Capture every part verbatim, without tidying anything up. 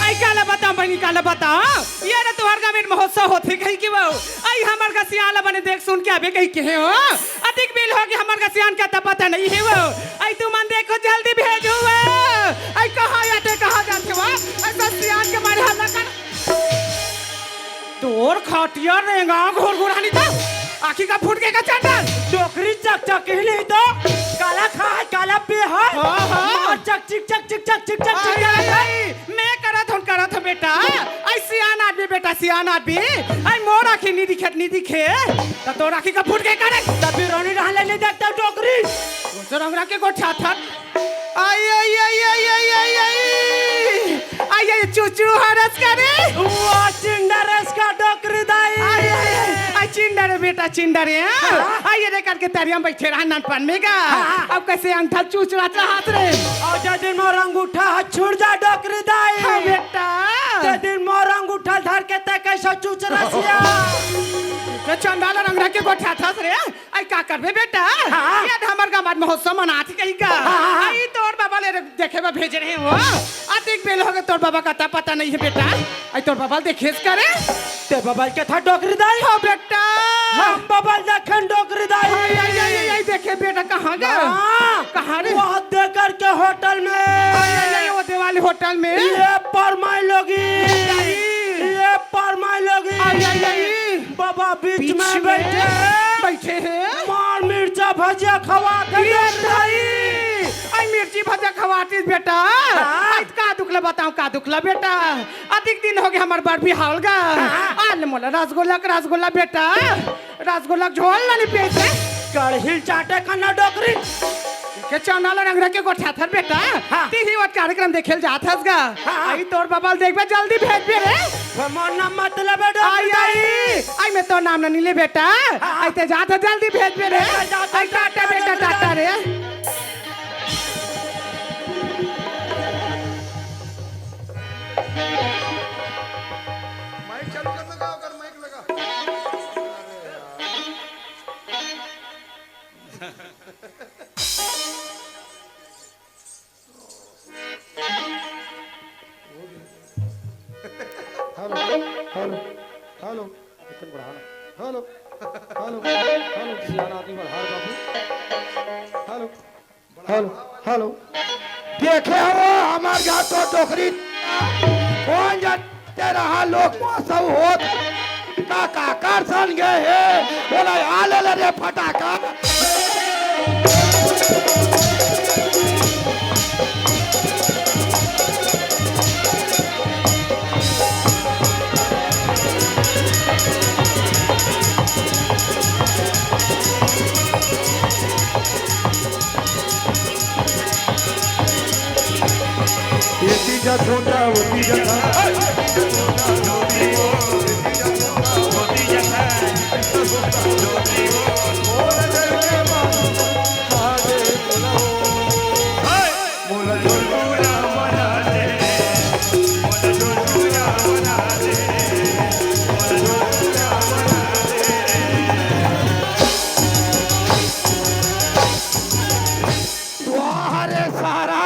आई काला बताओ बहिनी, काला बताओ। ये ना तुंहर गाँव में महोत्सव होथे कही के वो। आई हमर गा सियान ला बने देख सुन के आबे कही के हे हो। अतिक बेल होगे हमर गा सियान के अता पता नहीं हे वो। आई तुमन देखो जल्दी भेजो वो। आई कहाँ आथे कहाँ जाथे वो। ऐसा सियान के मारे हल्ला कर। तोर खटिया रेंगा घुरघुरानी त आँखी का फूट गे का चंडल। डोकरी चकचक ही नहीं तो काला खा है, काला पी है। हाँ, हाँ। मार चक चिक चक चिक चक चिक चक चिक आई, आई, आई, मैं करत हूँ, करत हूँ बेटा। आई सियान आदमी बेटा, सियान आदमी। आई मोर आँखी नहीं दिखे, नहीं दिखे। त तोर आँखी का फूट गे का रे। तब भी रोनी रहले नहीं देखता डोकरी। कौन सा रंगरा के गोठा था? आई, आई, आई, आई, आई, आई, आई। आई, आई, चूचू हरस का रे। वाह, चिंडा रस का डोकरी दाई। आई, आई, आई, आई, चिंडा रे बेटा, चिंडा रे, हाँ? हाँ। आई, ये रे करके तरिया में बैठे रहा नानपन में गा। हाँ, हाँ। अब कैसे अंगठा चूचरा चाहत रे। और जे दिन मोर अंगूठा हाथ छूट जा डोकरी दाई। हाँ बेटा। जे दिन मोर अंगूठा धर के ते कैसे चूचरा सिया। के चंडाल रंगरा के गोठा था रे। आई का करबे बेटा? हाँ। ये हमर गाँव महोत्सव मनात कही का। हाँ, हाँ, हाँ। आई तोर बाबा ले देखे बा भेज रहे हो। अतिक बेल होगे तोर बाबा का अता पता नहीं है बेटा। आई तोर बाबा देखेस करे। ते बाबा के था डोकरी दाई? हाँ बेटा। हम बाबा देखेन डोकरी दाई। आई, आई, आई, आई, आई, देखे बेटा कहाँ गा? हाँ। कहाँ रे? वो देकर के होटल में। आई, आई, आई, वो देवाली होटल में। ये परमाई लोगी। आई। ये परमाई लोगी। आई, आई, आई। बाबा बीच बीच में में बैठे हैं। बैठे हैं। मार मिर्चा भजिया खवा के ये दे भाई। आई मिर्ची भजिया खवातीस बेटा। हाँ। आई का दुखला बताओ, का दुखला बेटा। अधिक दिन होगे हमर बर बिहाव गा। हाँ। आल मोला रसगुल्ला के रसगुल्ला बेटा। रसगुल्ला के झोल ला नहीं पीसे। कड़हिल चाटे का ना डोकरी। के चौना ला रंगरा के गोठा थर बेटा। हाँ। तिही वत कार्यक्रम देखेल जात हस गा। हाँ। आई तोर बाबा ल देखबे जल्दी भेजबे रे। हमर नाम मतलब है डोकरी आई, दाई। आई, आई मैं तोर नाम नहीं ले बेटा। हाँ। आई ते जात हस जल्दी भेजबे रे। बेटा जात हस, आई टाटा बेटा टाटा रे। माइक चालू कर लगा, ओकर माइक लगा। हेलो, हेलो, हेलो, एकदम बढ़ा ना। हेलो, हेलो, हेलो, सियान आदमी बढ़ा रे बाबू। Hello, hello, hello. देखे हो हमर गाँव तो डोकरी कौन जाते रहा लोग पासव होत का काकर सन गए हे। बोला आ ले ले रे फटाका। ये तीजा छोटा, वो तीजा था। वाह रे सारा,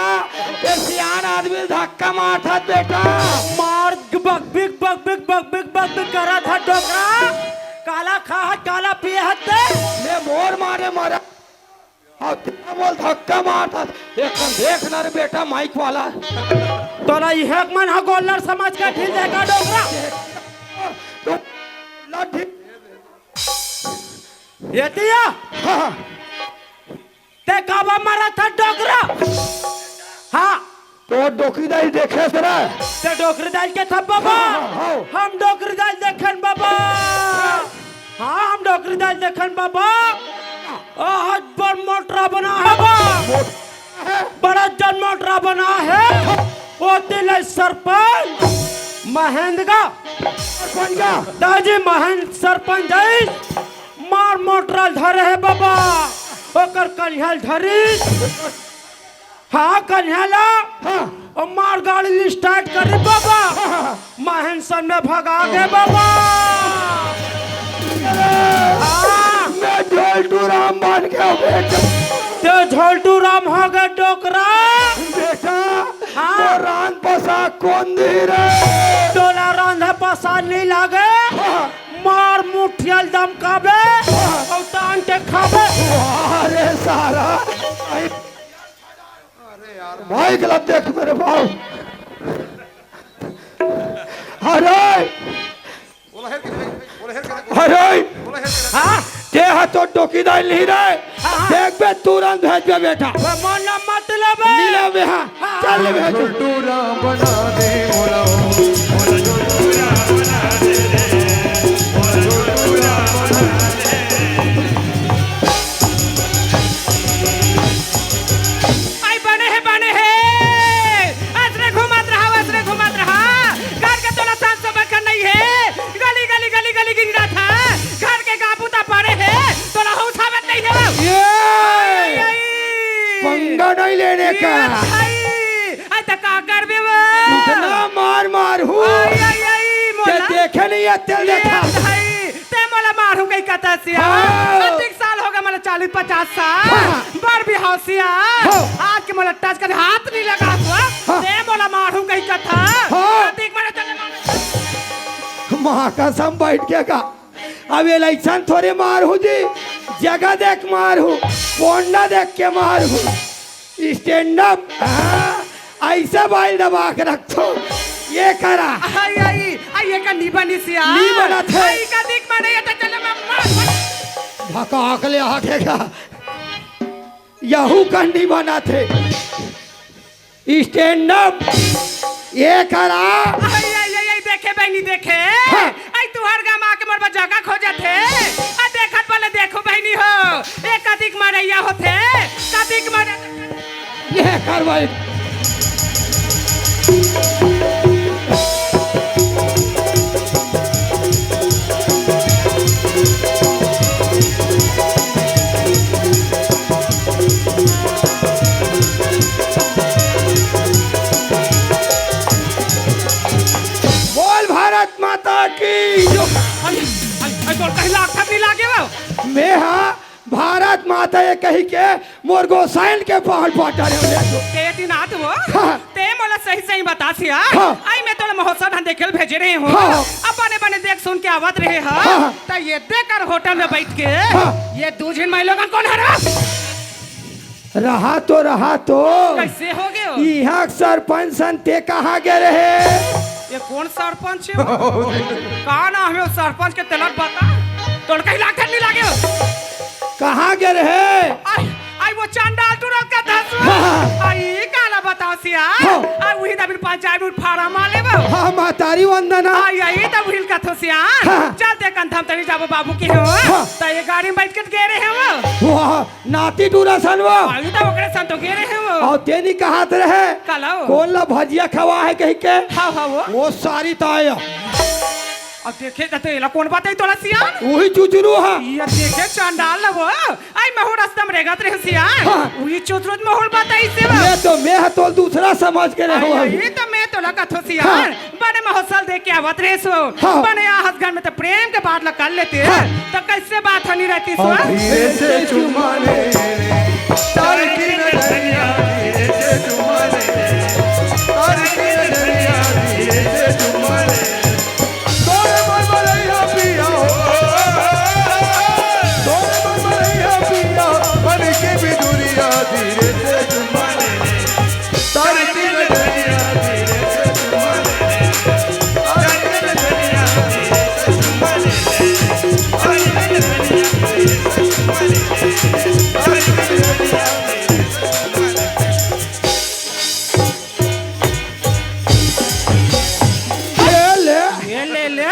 ये सियान आदमी ल धक्का मारथस बेटा। मार बक बिक, बक बिक, बक बिक, बक बिक करत ह डोकरा। काला खाहत, काला पियहत ते। मैं मोर मारे मरा। अउ तें मोला धक्का मारथस। एक ठन देख ना रे बेटा माइक वाला। तोला इहेक मन ह गोल्लर समझ के ढील देगा डोकरा। तो लड्ढी। ये दिया। हाँ, हाँ। तें काबर मरथस डोकरा? हाँ। तोर डोकरी दाई देखेस रे। तें डोकरी दाई ल कथस बाबा? हाँ, हाँ, हाँ। हम डोकरी दाई ल देखेन बाबा। हाँ, हम डोकरी दाई ल देखेन बाबा। आज बड़ मोटरा बना हे बा। मोट- बड़ा जन मोटरा बना हे। ओ तिले सरपंच महेंद्र का। सरपंच का। दाजी महेंद्र सरपंच दाई। मार मोटरा ल धरे हे बाबा, ओकर कनिहा ल धरी। हाँ, कनिहा ला। हाँ। अउ मार गाड़ी ल start करी बाबा। हाँ, हाँ, हाँ। महेंसन में भगा गे बाबा। हाँ। मैं झोलटू राम बन गया बेटा। तें झोलटू राम हो गे डोकरा। बेटा, हाँ। वो राम कोन दिही रे? तोला रांधा पसार नइ लागे? हाँ। मार मुठिया ल दमकाबे, हाँ। अउ तान के खाबे। अरे सारा, आई, अरे यार, माइक ला देख मेरे बाप। अरे, अरे, हाँ? तेहा तो डोकी दाई नहीं रे। हाँ, हाँ। देखबे, तुरंत भेजबे बेटा। वो मन मतलब है। मिला बे, हाँ। हाँ, चल हाँ। बे, भेजो। टूरा बना दे मोला। आई बने हे, बने हे। असरे घूमत रहा, असरे घूमत रहा। घर के तोला सांस सबर कर नहीं हे। गली, गली, गली, गली गिंजत हे। घर के काम बूता पड़े हे। तोला होश आवत नहीं हे। ये आई, आई, आई। पंगा नहीं लेने का। ये भाई, आई त का करबे वो? इतना मार मार हूँ। आई, आई, आई, के मोला। देखे नहीं है, तेल ये देखा। भाई, ते मोला मारहूं कही कथस यार। हाँ। अतिक साल होगे मोला, चालीस पचास साल। हाँ। बर भी हौसिया। हाँ। आज के मोला टच कर हाथ नहीं लगा हुआ। हाँ। ते मोला मारहूं कही कथा। हाँ। अतिक मारे चले मारे। माँ कसम बैठ के का। अब ये लाइसन थोड़े मारहूं जी। जगह देख मारहूं। पोंडा देख के मारहूं। Stand up, हाँ, ऐसे बाल दबा के रखथो। ये करा। आई, आई, आई, ये का नी बनिस यार। नी बनत हे। आई का दिख माने, ये तो चले मैं मार, मार। भकाक ले आगे का। यहू का नी बनत हे। Stand up, ये करा। आई, आई, आई, आई, देखे बहिनी, देखे। हाँ। आई तुहर गाम आके मोर बर जगह खोजत हे। आ देखत बले देखो बहिनी हो, ए कतिक मरैया होथे, कतिक मर ये कार्रवाई। बोल भारत माता की। आई, आई, आई, तोर कहीं लाग थक नहीं लागे वो? मैं हाँ भारत माता ये कही के मोर गोसाइन के पहाड़ पाटा रे ले दो। ते दिन आत वो? हाँ। ते मोला सही सही बतास यार। हाँ। आई मैं तोला महोत्सव ढान देखे ल भेजे रहे हूँ। हाँ। अब बने बने देख सुन के आवत रहे हा। हाँ। त ये देख कर होटल में बैठ के हाँ। ये दू झिन माई लोगन कौन हरा? रहा तो, रहा तो। कैसे हो गयो? इहाँ के सरपंच सन ते कहाँ गे रहे? ये कौन सरपंच हे वो? का नाम हे वो सरपंच के तेला बता। तोर कहीं लाग थक नहीं लागे। कहाँ गे रहे? आई, आई वो चंडाल टुरल का धसवा। हाँ, हाँ। आई काला बताओ सिया। हाँ। आई वही तब पंचायत में फार्म आ लेबो। हाँ, महतारी वंदना। आई, आई तब हिल कथो सिया। हाँ। चल ते कंधम तनी जाबो बाबू के हो। हाँ। त ये गाड़ी में बैठ के गे रहे हो। वाह। नाती टूरा सन वो। अभी तो ओकरे सन तो गे रहे वो। अउ तेनी कहत रहे, कलाओ। कौन ला भजिया खवा हे कही के? हाँ, हाँ, वो। वो सारी ताय। अब देखे त तो एला कौन बताई तोला सियान? वही चुचरू हा। ये देखे चंडाल ला वो। आई महू रस्ता में रेगत रहे सियान। हाँ। वही चुचरू महू ल बताइस हे वो। ये तो मैं ह तोल दूसरा समझ के रहे आई, हूँ। आई, ये तो मैं तोला कथो सियान। हाँ। बने महोत्सव देख के आवत रहे सो। हाँ। बने आहस घर में तो प्रेम के बात ला कर लेते। हाँ। तो कैसे बात होनी रहती सो? और धीरे से चुमा ले, तार की नजरिया धीरे से चुमा ले, तार की नजरिया धीरे से चुमा ले। तोरे मन भलैया पिया हो, तोरे मन भलैया पिया, मन के बिजुरिया धीरे से चुमा ले। ले, ले। ये ले, ले।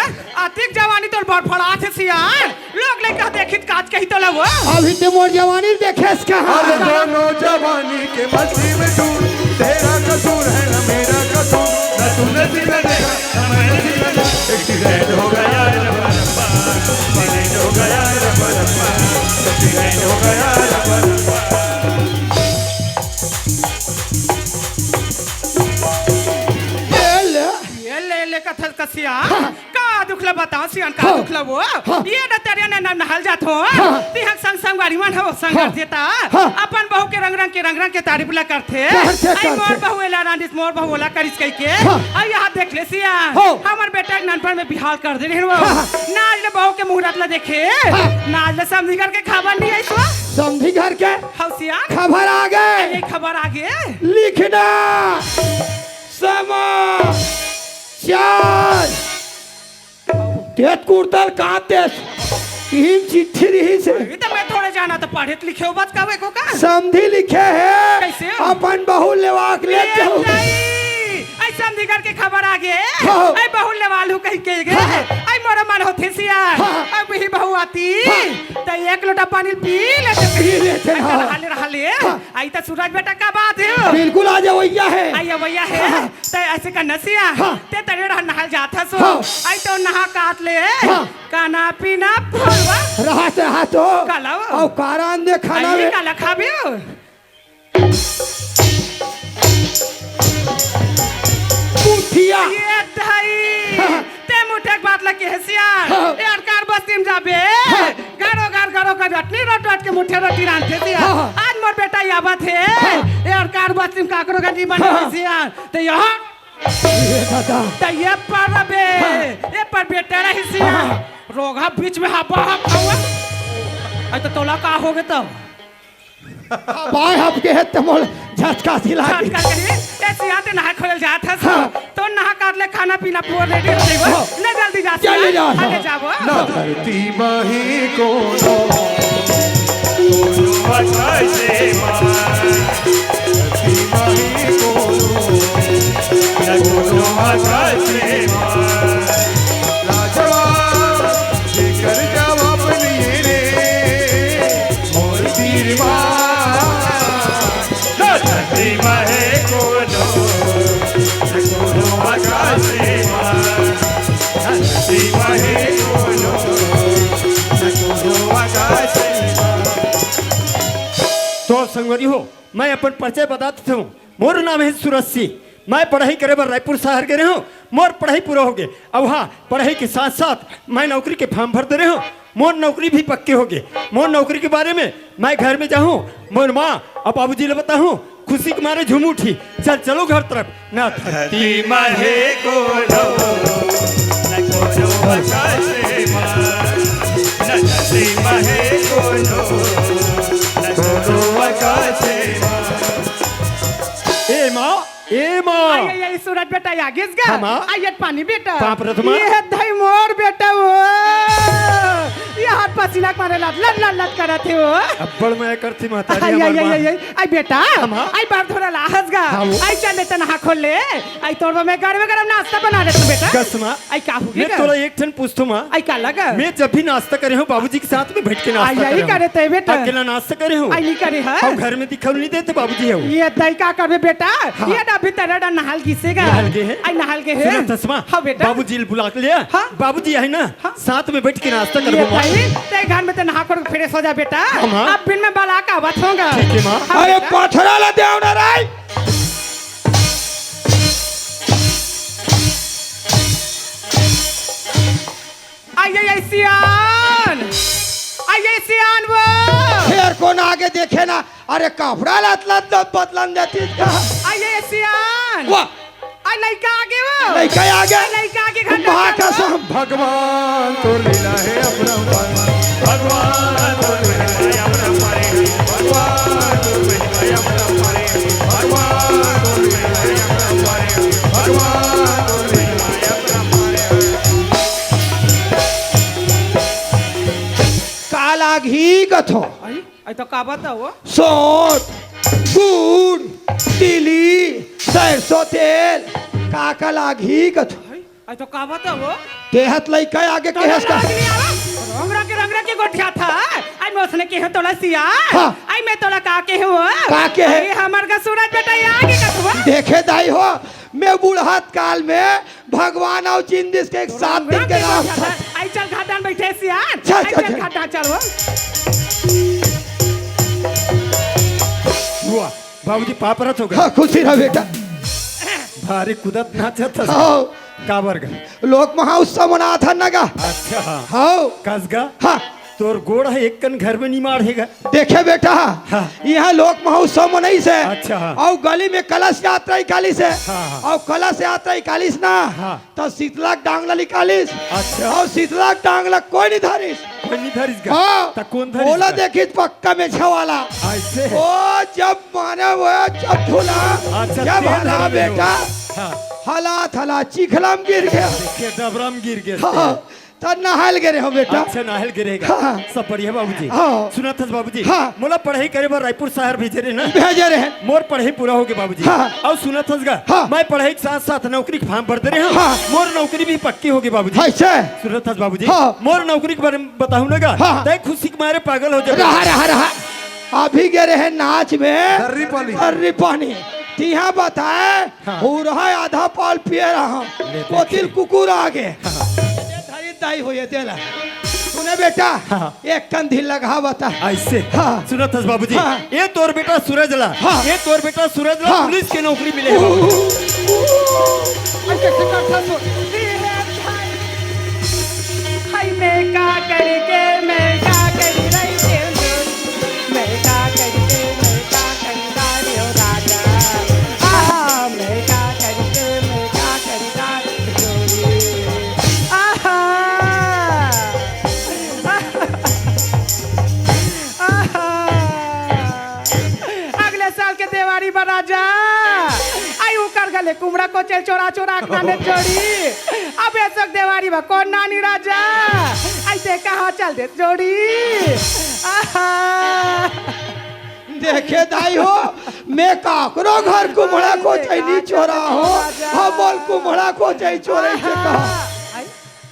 अतिक जवानी तोर बड़फड़ाथे सियान। लोग लइका देखित काज कही तोला वो। अभी ते मोर जवानी देखेस कहाँ? अरे दोनों जवानी के मस्ती में तू, तेरा कसूर है ना मेरा कसूर, ना तूने सीना देखा, ना मैंने सीना देखा। Accident हो गया रे बरप्पा, accident हो गया रे बरप्पा, accident हो गया रे बरप्पा। ये ले, ये ले, ले कथल कसिया। हाँ। का दुख ला बताओ सियान, का हाँ। दुख ला वो? हाँ। ये न तेरे न, न, नहल जात हो। हाँ। तिहक संग संगवारी मन हो, संग हाँ। जेता। हाँ। अपन बहू के रंग रंग के, रंग रंग के तारीफ ला करथे। करथे, आई मोर करथे। बहू एला रांधिस, मोर बहू ओला करिस कहिके। हाँ। अउ यहाँ देख ले सियान, हाँ। हमर बेटा के नानपन में बिहाव कर दे रहे हो। हाँ। ना आज ले बहू के मुहूर्त ला देखे, हाँ। ना आज ले समधी घर के खबर नहीं आई तो। समधी घर के हव सियान। खबर आ गे। ये खबर आ गे। लिखना। समाचार। तेत कुर्तल का तेत? इहिन चिट्ठी रिहिस हे। अभी तो मैं थोड़े जाना तो पढ़े त लिखे हो बात का एको का? समधी लिखे हे। कैसे? अपन बहू लेवा के ले ले जाओ। जाई। आई समधी घर के खबर आ गे। हाँ। आई बहू लेवा लू कहि के गे। हाँ। आई मोर मन होथे सियान। हाँ। अब ही बहू आती। हाँ। त एक लोटा पानी पी लेते। पी लेते, आई हाँ। त रहा ले, रहा ले। हाँ। आई त सूरज बेटा का बात हे? बिल्कुल आ जाओ, भैया है। आई भैया है। हाँ। त ऐसे का नसिया। हाँ। ते तरे रहा नहाल जात हस। हाँ। आई तो नहा काट ले। हाँ। खाना पीना फोड़वा। रहा से रहा तो। काला वो? अउ कारण दे खाना आई में। काला खाबे हो? मुठिया। ये दही। हाँ। ते मुठे के बात लगे हे सियान। हाँ। यार कार बस्ती में जाबे। हाँ। गारो गार गारो कर रटनी रट रट के मुठे रोटी रांधे सियान। हाँ। आज मोर बेटा ये आवत हे। हाँ। यार कार बस्ती में काकरो का नहीं बने हाँ। सियान। ते यहाँ ए दादा। त ये पर बे, हाँ। ये पर बेटा रहिस सियान। हाँ। रोगा बीच में हवा हवा। आई त तोला का होगे त? बाय हब के त मोल झटका सी लागे। झटका कही, ए सियान ते नहा खोल जात हस। हाँ। तो नहा काट ले, खाना पीना पूरा रेडी हो जाइबो। हाँ। ले जल्दी जा चल सियान। जा। आगे जाबो। ना धरती माही कोनो तो संगवारी हो, मैं अपन परिचय बता देता हूँ। मोर नाम है सूरज सिंह। मैं पढ़ाई करे बर रायपुर शहर गे रहे हूँ। मोर पढ़ाई पूरा हो गे। अब हाँ, पढ़ाई के साथ साथ मैं नौकरी के फॉर्म भर दे रहे हूँ। मोर नौकरी भी पक्के हो गे। मोर नौकरी के बारे में मैं घर में जाहूँ, मोर माँ अउ बाबूजी ला बताहूँ, खुशी के मारे झूम उठी। चल, चलो घर तरफ। ना धरती माहे कोनो, न कोनो आकाश मा, न धरती माहे कोनो, न कोनो आकाश मा। ए माँ, ए माँ। आई, आई, आई, सूरज बेटा, आ गिस गा। हाँ, माँ। आई, ये पानी बेटा। पाप रथ माँ। ये दही मोर बेटा वो। ये हाथ पसीना के मारे लत, लत, लत, लत करत हे वो। अब्बड़ मया करथी महतारी आई, आई, हमार आई, माँ। आई, आई, आई बेटा। हाँ, माँ। आई बार थोड़ा लाहस गा। हाँ, वो। आई चल ले तना खोल ले। आई तोर में गरम गरम नाश्ता बना देता बेटा। कस माँ। आई का होगे मैं गा? तोला एक ठन पूछथो माँ। आई का लगा? मैं जब भी नाश्ता करे हूँ बाबूजी के साथ में बैठ के नाश्ता आई, आई करे हूँ। करे ते बेटा। अकेला नाश्ता करे हूँ। आई नहीं करे है। हम घर में दिखाई नहीं देते बाबूजी है वो। ये दही का करबे बेटा? हाँ। ये ना अभी तेरा डा नहाल गिसे गा। नहाल गे है? आई नहाल गे है। सुनो चश्मा। हाँ बेटा। बाबूजी बुला के लिया। हाँ। बाबूजी है ना? हाँ। साथ में बैठ के नाश्ता ये करबो माँ। दही, ते घर में ते नहा कर फ्रेश हो जा बेटा। हाँ, माँ। अब बिन में बला का बात होगा। ठीक है माँ। हाँ अरे बेटा। पथरा ला देव ना राई। आई, आई, आई, सियान। आई, आई, सियान वो। फेर कोन आगे देखे ना। अरे कपड़ा लत लत लत बदलन देती का। आई, आई, सियान। वाह। आई लइका आगे वो। लइका आगे। आई लइका आगे घर माँ का कसम। भगवान तो लीला है अपरंपार। भगवान तो लीला है अपरंपार। भगवान तो लीला है अपरंपार। भगवान तो लीला है अपरंपार। भगवान तो लीला है अपरंपार। का लागही कथो? आई, आई तो का बताओ? सोंठ, गुड़, तिली, सरसों तेल, का का लागही कथो? आई, आई तो का बताओ? तेहत लइका आगे तोला केहस का? लाग नहीं आवा? रंगरा के, रंगरा के गोठिया था। आई मैं उसने केहे तोला सिया। हाँ। आई मैं तोला का केहे वो? का केहे? आई हमर का सूरज बेटा ये आगे का हुआ? देखे दाई हो, मैं बुढ़त काल में भगवान अउ चिन्ह दिस के एक सात दिन के रास्ता। आई चल घाटान बैठे सियान। चल, आई चल, चल चल। घाटान चल वो। वाह, बाबूजी पाँव परत होगे। हाँ, खुशी रह बेटा। भारी कूदत नाचत हस। हाँ, काबर गा? लोक महोत्सव मनात हन ना गा। अच्छा। हाँ। कस गा? हाँ। तोर गोड़ ह एक कन घर में निमाड़ हे गा। देखे बेटा, हाँ। इहाँ लोक महोत्सव मनइस हे। अच्छा, हाँ। अउ गली में कलश यात्रा निकालिस हे। हाँ, हाँ। अउ कलश यात्रा निकालिस ना, हाँ। त शीतला के डांग ला निकालिस। अच्छा। अउ शीतला के डांग ला कोई नहीं धरिस। कोई नहीं धरिस गा? हाँ। त कोन धरिस ओला गा? देखिस पक्का मेछा वाला। अइसे? ओ जब माने वो जब भूला, अच्छा, जब तेल हला धर ले बेटा, हाँ। हलात हला चिखला म गिर गे। देखे, डबरा म गिर गे। हाँ। त नहाय ल गे रेहेंव बेटा। अच्छा, नहाय ल गे रेहे गा। हाँ। सब बढ़िया बाबूजी। हाँ। सुनत हस बाबूजी? हाँ। मोला पढ़ाई करे बर रायपुर शहर भेजे रहे ना? भेजे रहे। मोर पढ़ाई पूरा होगे बाबूजी। हाँ। अउ सुनत हस गा? हाँ। मैं पढ़ाई के साथ-साथ नौकरी के form भर दे रहे हँव। हाँ। मोर नौकरी भी पक्की होगे बाबूजी। अइसे? सुनत हस बाबूजी? हाँ। मोर नौकरी के बारे में बताहूँ ना गा? हाँ। तैं खुशी के मारे पागल हो जाबे। रहा, रहा, रहा। अभी गे रेहे नाच में। दर्री पानी। दर्री पानी। तिहाँ बताए, हाँ। हुरहा आधा पाल पिए रहा। ले देखे। ओतिल कुकुर आगे। हाँ। ये धरी दाई हो ये तेला। सुने बेटा, हाँ। एक कन ढील लगा बता। अइसे? हाँ। सुनत हस बाबूजी? हाँ। ये तोर बेटा सूरज ला। हाँ। ये तोर बेटा सूरज ला हाँ। पुलिस के नौकरी मिले हे बाबूजी। अरे कैसे करता सो? हाय, मैं का करी के, मैं का करी रही तेरे, मैं का करी के, मैं का करी दारी हो राजा। आ, मैं का करी के, मैं का करी दारी हो राजा। आहा। आहा। अगले साल के देवारी बर राजा, आई उकर गले कुमड़ा कोचई ल चोरा चोरा के नाने जोड़ी। अब एसो के देवारी बर कोन नानी राजा, अइसे कहाँ चल दे जोड़ी। आहा। देखे दाई हो, मैं काकरो घर कुमड़ा कोचई नी चोरा हों, हमर कुमड़ा कोचई चोरई से कहा। आई,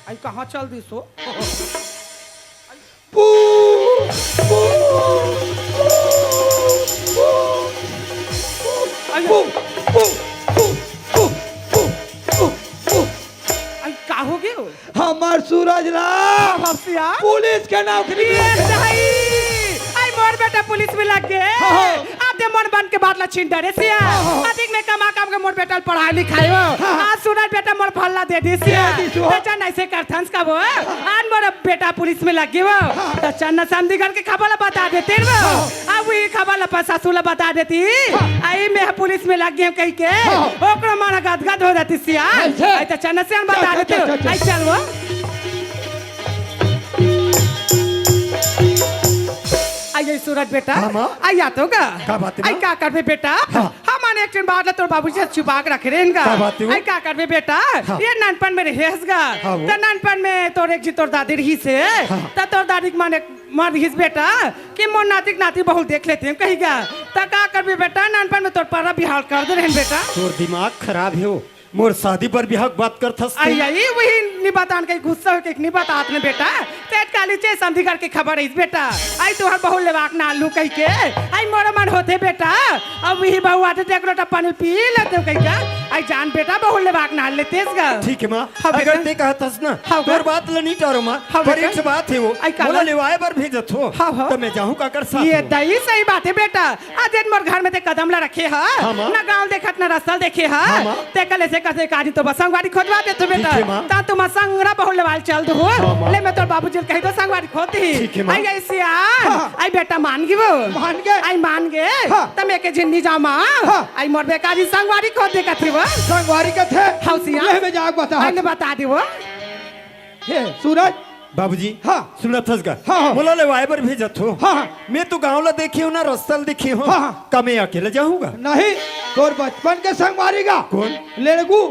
आई कहाँ चल दिस हो? पू, पू, पू, पू, अरे। पू, पू, पू। आई, का हो गे हो? हमर सूरज ला हसिया? पुलिस के नौकरी ये मिल गे। सही। आई, मोर बेटा पुलिस में लग गे। हाँ, हाँ। अब दे मन बन के बात ला छीन डरे सिया। हाँ, हाँ। अधिक में कमा कम के मोर बेटा ल पढ़ाई लिखाई हो। हाँ। आज सूरज बेटा मोर फल ला दे दिस सिया। दे दिस हो। त चल अइसे करथन कबो। आज मोर बेटा पुलिस में लग गे हो। हाँ। त चल न समधी घर के खबर ला बता देते हो। हाँ। अब वही खबर ला अपन सासू ला बता देती। हाँ। आई मैं पुलिस में लग गे हों कहि के। हाँ। ओकरो मन गदगद हो जातिस सिया। अच्छा। आई त चल न सियान बता चल, देते चल, हो। चल, चल। आई चल वो। आई, आई सूरज बेटा। हाँ, माँ। आई आ तो गा। का बात है, आई माँ? का करबे बेटा? हाँ। हमन एक ठन बात ला तोर बाबूजी से छुपा के रखे रहेन गा। का बात है वो? आई का करबे बेटा? हाँ। ये नानपन में रहेस गा। हाँ, वो। त नानपन में तोर एक जी तोर दादी रहिस हे। हाँ। त तोर दादी के मन एक मर रहिस बेटा कि मोर नाती के नाती बहू ल देख लेतेंव कहि गा। त का करबे बेटा, नानपन में तोर परब बिहाव कर दे रहेन बेटा। तोर दिमाग खराब हे वो। मोर शादी बर बिहाव के बात करथस तैं? आई, आई, वही नी बतान कहि गुस्सा होके नी बतात न बेटा। तें काली चे समधी घर के खबर अइस बेटा। आई तुँहर बहू लेवाक नाल लू कहिके। आई मोर मन होथे बेटा। अब वही बहू आथे त एक लोटा पानी पी लेतेंव कहिके। आई जान बेटा बहू लेवाक नाल लेतेस गा। ठीक हे माँ, हाँ अगर बेटा। तें कहत हस ना, हाँ तोर बेटा। बात ल नी टारों माँ, हाँ पर बेटा। एक ठे बात हे वो, आई का मोला ला? लेवाय बर भेजत हो, हाँ, हाँ। त मैं जाहूँ काकर साथ ये हो? दई सही बात हे बेटा। आज दिन मोर घर में तें कदम ला रखे हा, हाँ, माँ। ना गाँव देखत, ना रस्ता ल देखे हा। हाँ, माँ। तें कल अइसे कथे काजी तो बस संगवारी खोजवा देथों बेटा। ठीक हे, माँ। त तुँहर संगरा बहू लेवाल चल दू हो। हाँ, माँ। ले मैं तोर बाबूजी ल कहि देथों संगवारी खोज दिही। ठीक हे, माँ। आई, आई सियान। हाँ। आई बेटा मान गे वो। मान गे। आई मान गे। हाँ। त मैं के झिन्नी जा माँ। हाँ। आई मोर बेकारी संगवारी खोज दे कथे वो। संगवारी कथे। हाँ, सियान। ले मैं जाके बता। आई ले बता दे वो। हे सूरज, बाबूजी, हाँ। सुनत हस गा? हाँ, हाँ। मोला लेवाय बर भेजत हो। हाँ, हाँ। मैं तो गाँव ला देखे हों ना, रस्ता ल देखे हों। हाँ, हाँ। का मैं अकेला जाहूँ गा? नहीं, तोर बचपन के संगवारी गा। कोन? लेड़गू।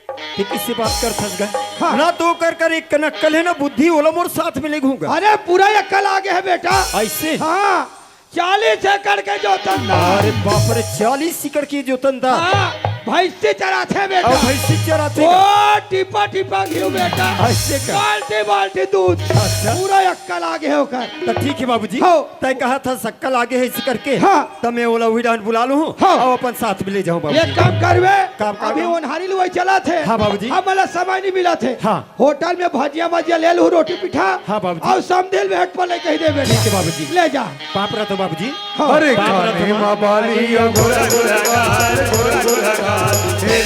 तें कइसे बात करथस गा? हाँ। ना तो ओकर कर एक कन अक्कल हे ना बुद्धि, ओला मोर साथ में लेगहूँ गा। अरे पूरा अक्कल आगे हे बेटा। अइसे? हाँ। चालीस एकड़ के जोतन दार। अरे बाप रे, चालीस एकड़ के जोतन दार। हाँ, भैंसी चराथे बेटा। अउ भैंसी चराथे ओ, का? टिपा टिपा घीव बेटा। अइसे का? बाल्टी बाल्टी दूध। अच्छा। पूरा अक्कल आगे हे ओकर। त ठीक हे बाबूजी। हाँ। तैं कहत हस अक्कल आगे हे अइसे करके। हाँ। त मैं ओला उही डाहन बुला लूहूँ। हाँ। अउ अपन साथ में ले जाहूँ बाबूजी। एक काम करबे, काम कर अभी दो। ओन्हारी लुवई चलत हे। हाँ बाबूजी। हमला समय नी मिलत हे। हाँ। होटल में भजिया मजिया ले लूहूँ, रोटी पीठा। हाँ, बाबूजी। अउ समधी ल भेंट पर ले कहि देबे। ठीक हे, बाबूजी। ले जा। पाँव परत हों, बाबूजी। हाँ। अरे पाँव परत हों, काहे माँ। माँ बाली, ओ गोरा गोरा गाल, गोरा गोरा गाल, हे ले